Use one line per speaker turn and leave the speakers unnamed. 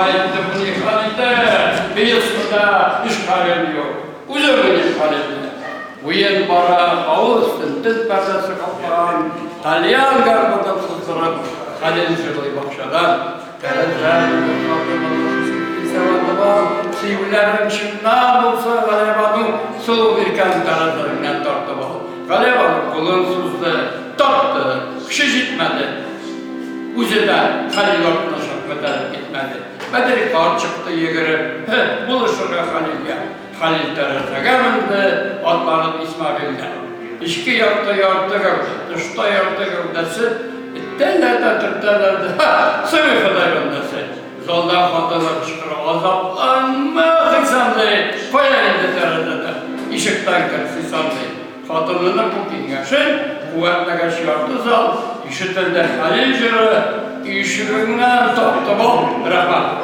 итте, бу ни хәл итә? Пьесада эш хәлем юк. Үзем уйныйм Хәлилне. Уен бара, авыл өстен төн пәрдәсе каплаган, тальян гармунын сыздырып, Хәлил җырлый бакчадан. Тәрәзә Сөюләрең чыннан булса, Галиябану сылу иркән тәрәзәңнән тартып ал. Галиябану кулын сузды, тартты, көче җитмәде. Үзе дә Хәлил артына чак мәтәлеп китмәде. Бәдри карт чыкты йөгереп, һе, булышырга Хәлилгә. Хәлил тәрәзәгә менде, атланып Исмәгыйльгә. Эчке якта ярты гәүдә, тышта ярты гәүдәсе, этәләр дә төртәләр дә, һа, сыймый Ходай бәндәсе. Залда хатыны кычкыра, Азапланма, Хисамый, кая инде тәрәзәдә, ишектән кер, Хисамый. Хатынының бу киңәшен куәтләгәч ярты зал ишетелде Хәлил җыры, Ишегеңнән тартып ал, рәхмәт.